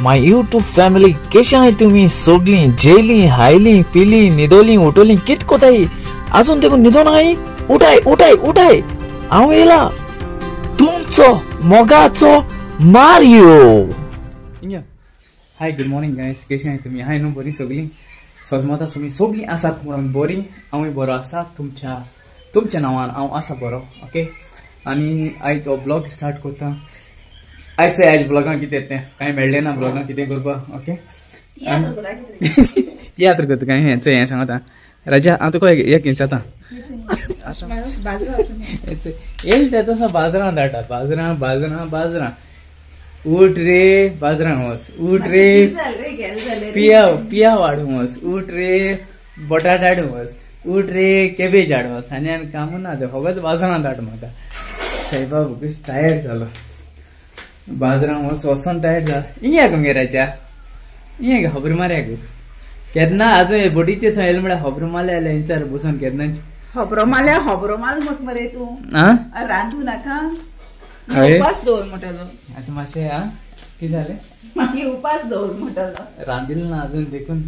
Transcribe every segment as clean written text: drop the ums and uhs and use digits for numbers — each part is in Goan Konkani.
My YouTube family केशे आहाय तुमी सगळीं जेली हायली पिली न्हिदोली उठोली कित कोताय आजून देखून न्हिदोन आहाय उठाय उठाय उठाय हांव येयला तुमचो मोगाचो Mario. Hi good morning guys, कशी आहाय तुमी? हाय न्हू बरी सगळीं सजमता तुमी सगळीं आसात म्हणून बरी. हांवूय बरो आसा तुमच्या तुमच्या नांवान हांव आसा बरो. ओके, आनी आयज हो ब्लॉग स्टार्ट करता. आयज आयज ब्लॉगान कितें तें कांय मेळ्ळें ना ब्लॉगान कितें करपाक. ओके, तियात्र करता कांय हें हें सांगता राजा. हांव तुका एक विचारता, येयल तें तसो बाजरां धाडटा. बाजरां बाजरां बाजरां उठ रे बाजरां वच, उठ रे पिया पिया वाडूं वच, उठ रे बटाट हाडूं वच, उठ रे केबेज हाडूं वच. आनी आनी कामूच ना तें, फकत बाजरां धाड म्हाका. सायबा भुकेश टायर्ड जालो. बाजरां वच वचोन टायर्ड जालो. इंगे गो राजा, इंगे खबर मारया गो केन्ना आजून बोटीचे येयलें म्हळ्यार खबर मारल्या जाल्यार इंचार बसून केन्नाच खबरो मारल्या. खबरो मार म्हाका मरे तूं रांदू नाका, उपास दवर म्हणटालो. आतां मातशें आं कितें जालें, मागीर उपास दवर म्हणटालो. रांदिलें ना अजून देखून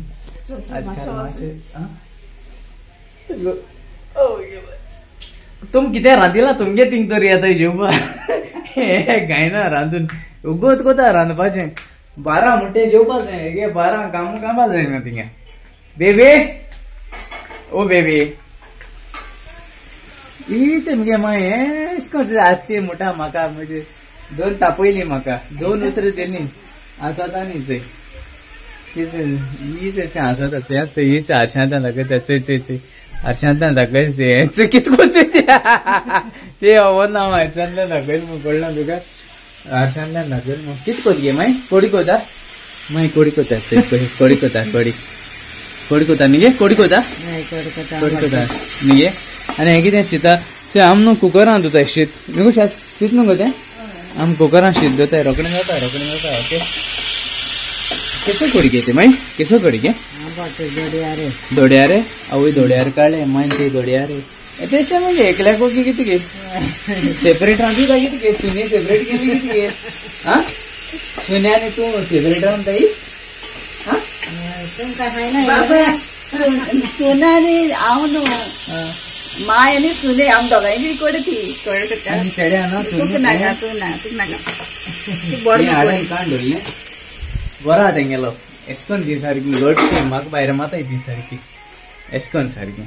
तुम कितें रांदिलां तुमगे थिंग तरी आतां जेवपा कांय ना रांदून उगोत कोता रांदपाचें. 12 म्हणटे जेवपा जाय गे, 12 काम कामा जाय ना थिंगा. बेबी ओ बेबी हीच मगे मागीर एश कोन आत्ती म्हणटा म्हाका, म्हणजे दोन तापयली म्हाका, दोन उतरां दिली आसता न्ही चय कितें हीच आसता चय हीच आरशांतल्यान दाखयता चय चय चय आरशांतल्यान दाखयता चय कितें कोन चय ते खबर ना आरशांतल्यान दाखयल म्हूण कळना तुका. आरशांतल्यान दाखयल म्हूण कितें कोत गे मागीर कोडी कोता, मागीर कोडी कोता चय कोडी कोता कोडी कोडी कोता न्ही गे, कोडी कोता कोडी कोता न्ही गे. आनी हें कितें शिता चय आम न्हू कुकरान धुताय शीत न्हू, शीत न्हू गो तें, आम कुकरान शीत धुताय रोखडें जाता रोखडें जाता. ओके, केसो कोडी गे ते मागीर केसो कोडी गे? दोड्यारे आवय दोड्यार काडले मागीर ते दोड्यारे तेशें मागीर एकल्याको की कितें गे सेपरेट रांदिता कितें गे? सुने सेपरेट केली कितें गे? आं सुने आनी तूं सेपरेट रांदताय? आं बाबा सुना आनी हांव न्हू माय आनी सुने आम दोगांयची कोड ती कोड नाका तूं ना तूं नाका काण दवरलें बरो आहा तेंगेलो. एशकोन ती सारकी घट ती म्हाका भायर माताय ती सारकी एशकोन सारकी.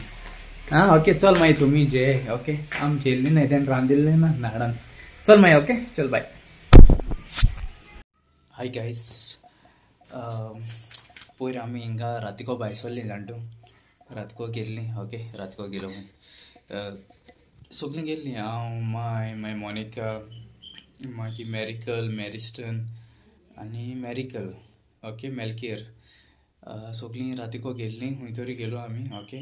आं ओके चल मागीर तुमी जे. ओके आम जेल्ली ना तेणें रांदिल्लें ना नाडान. चल मागीर ओके चल बाय. हाय गायस, पयर आमी हिंगा रातिको भायर सरलीं जाण तूं, रातको गेल्लीं. ओके रातको गेलो सगळीं गेल्लीं हांव माय मागीर मोनिका मागीर मॅरिकल मॅरिस्टन आनी मॅरिकल. ओके मेलकेर सगळीं रातिको गेल्लीं खंय तरी गेलो आमी. ओके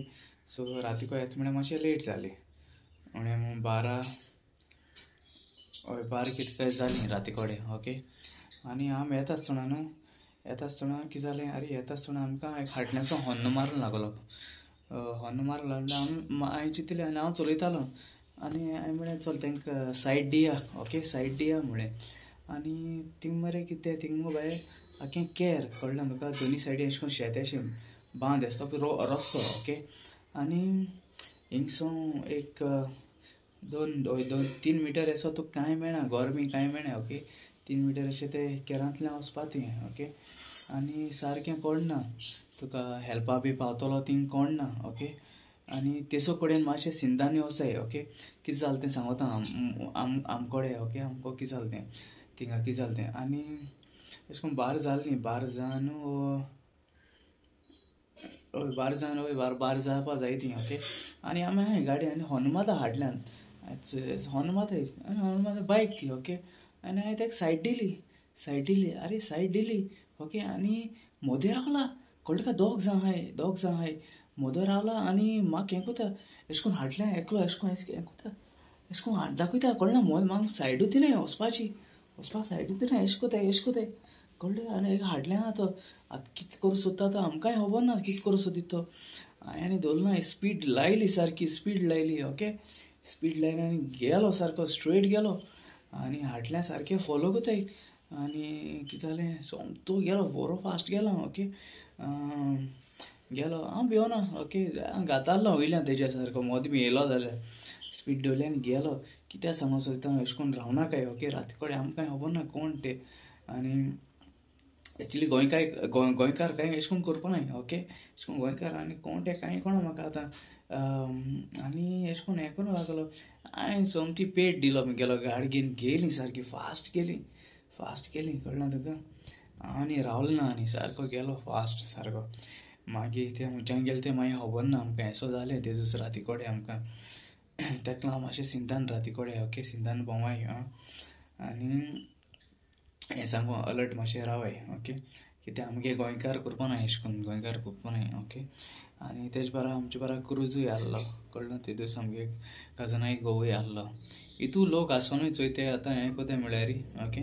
सो रातिको येता म्हळ्यार मातशें लेट जालें, म्हळ्यार 12 हय 12 कितें काय जालीं राती कडेन. ओके आनी आमी येता आसतना न्हू येता आसतना कितें जालें, आरे येता आसतना आमकां एक फाटल्यानसो हॉर्न मारूंक लागलो. हॉर्न मारूंक लागलो आमी हांवें चिंतलें आनी हांव चलयतालो आनी हांवें म्हळें चल तांकां सायड दिया. ओके सायड दिया म्हळें आनी थिंग मरे कितें थिंग मुगो बाये आख्खें केर कळ्ळें तुका, दोनी सायडी अशें करून शेत अशें बांद आसता रस्तो. ओके आनी हिंगसो एक 2 3 मिटर असो तुका कांय मेळना, घर बी कांय मेळना. ओके 3 मिटर अशें ते केरांतल्यान वचपा तुवें. ओके आनी सारकें कोण ना तुका हेल्पा बी पावतलो थिंग कोण ना. ओके आनी तेसो कडेन मातशें सिंदांनी वचाय. ओके कितें जालें तें सांगता आमकोडे. ओके आमकां कितें जालें तें थिंगा कितें जालें तें आनी अशें करून 12 जालीं, 12 जावन हय 12 जावन हय 12 जावपा जाय ती. ओके आनी आमी आहाय गाडी आनी हॉर्न मारता हाडल्यान हॉर्न मारता आनी हॉर्न मारता बायक ती. ओके आनी हांवें ताका सायड दिली, सायड दिली, आरे सायड दिली. ओके आनी मोदें रावला कळ्ळें काय, दोग जाण आहाय दोग जाण आहाय मोदें रावला आनी म्हाका हें कोता एशें करून हाडलें एकलो एशें करून हें कोता एशें करून हात दाखयता कळना मोद म्हाका सायडूच दिनाय वचपाची, वचपाक सायडूच दिनाय एशें कोताय एशें कोताय कळ्ळें. आनी एक हाडलें आहा तो आतां कितें करूं सोदता तो आमकांय खबर ना कितें करूं सोदता तो. हांवें आनी दवरलें ना, स्पीड लायली सारकी स्पीड लायली. ओके स्पीड लायली आनी गेलो सारको स्ट्रेट गेलो आनी हाडल्या सारकें फॉलो कोताय. आनी कितें जालें सोमतो गेलो बरो फास्ट गेलो ओके गेलो हांव भिवना ओके घातालो वयल्यान तेज्या सारको मदीं बी येयलो जाल्यार स्पीड दवरली आनी गेलो. कित्याक सांगूंक सोदता अशें करून रावनाकाय ओके राती कडेन आमकां खबर ना कोण ते आनी एक्चुली गोंयकार गोंयकार कांय अशें करून करपा नाय ओके अशें करून गोंयकार आनी कोण ते कांय कोणा म्हाका आतां आनी अशें करून हें करूंक लागलो. हांवें सोमती पेट दिलो गेलो गाडी घेवन गेली सारकी फास्ट गेली फास्ट गेली कळना तुका आनी रावलो ना आनी सारको गेलो फास्ट सारको. मागीर ते खंयच्यान गेले तें मागीर खबर ना आमकां एसो जालें ते दुसरे राती कडेन आमकां तेका लागून मातशें सिंतान राती कडेन ओके सिंतान भोंवाय आनी हें सांगू अलर्ट मातशें रावाय ओके कित्याक आमगे गोंयकार करपा ना अशें करून गोंयकार करपा नाय ओके. आनी तेज बारा आमचे बारा क्रुजूय आहलो कळ्ळें ते दीस आमगे कजनाय घोवूय आहलो इतू लोक आसोनूय चोय ते आतां हें कोताय म्हळ्यार ओके.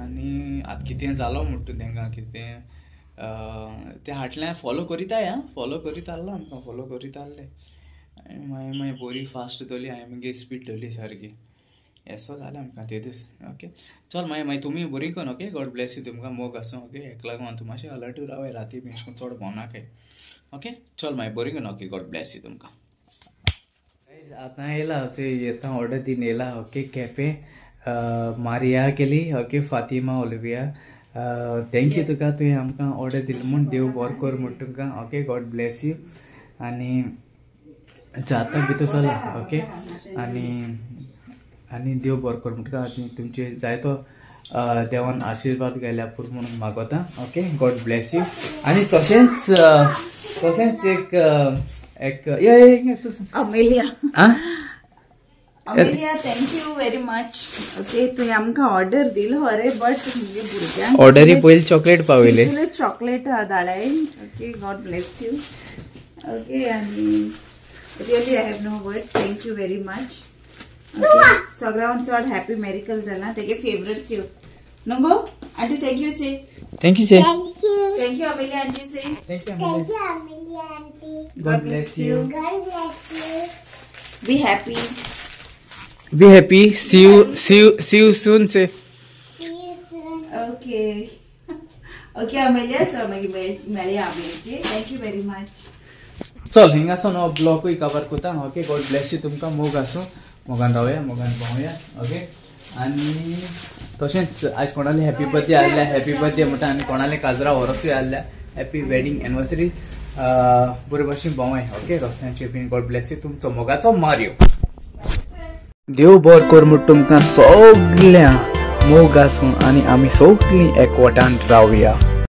आनी आतां कितें जालो म्हणटा तेंकां कितें ते हाटल्यान फॉलो करीताय आं फॉलो करीत आहलो आमकां फॉलो करीत आहले. मागीर मागीर बरी फास्ट धरली हांवें मागीर स्पीड धरली सारकी एसो जालें आमकां ते दीस ओके. चल मागीर मागीर तुमी बरी करून ओके गॉड ब्लेस you तुमकां मोग आसूं ओके. हेका लागून तूं मातशें अलर्टूय रावाय राती बी अशें करून चड भोंवनाकाय ओके. चल मागीर बरी करून ओके गॉड ब्लेस you तुमकां. आतां येयला आतां ऑर्डर दिवन येयला ओके केपें मारिया केली okay Fatima Olivia thank you तुका तुवें आमकां ऑर्डर दिली म्हूण देव बरो कर म्हूण तुमकां ओके गॉड ब्लेस you. आनी आतां भितर चला ओके आनी आनी देव बरो कर म्हणटा आनी तुमचे जायतो देवान आशिर्वाद गेल्या पूर म्हणून मागोता ओके गॉड ब्लेस you. आनी तशेंच तशेंच एक एक Amelia Amelia thank you very much okay. तुवें आमकां ऑर्डर दिलो अरे बट मुगे भुरग्यांक ऑर्डरी पयलीं चॉकलेट पावयले chocolate धाडाय okay God bless you okay. आनी really I have no words thank you very much. सगळ्यांक चड हॅपी मेरिकल जाला तेगे फेवरेट त्यो न्हू गो aunty thank you say thank you say thank you Amelia aunty say thank you Amelia aunty God bless you God bless you be happy be happy see you see you see you soon say see you soon okay okay Amelia चल मागीर मेळया आमी okay thank you very much. चल हिंगासून हो ब्लॉकूय कवर करता ओके गॉड ब्लेस you तुमकां मोग आसूं मोगान रावया मोगान भोंवया ओके. आनी तशेंच आयज कोणाले हॅपी बर्थडे आहल्या हॅपी बर्थडे म्हणटा आनी कोणाले काजरा वरसूय आहल्या हॅपी वेडिंग एनिवर्सरी बरे भाशेन भोंवाय ओके रस्त्यांचेर बीन गॉड ब्लेस you तुमचो मोगाचो मारियो. देव बरो कर म्हूण तुमकां सगळ्या मोग आसूं आनी आमी सगळीं एकवटान रावया.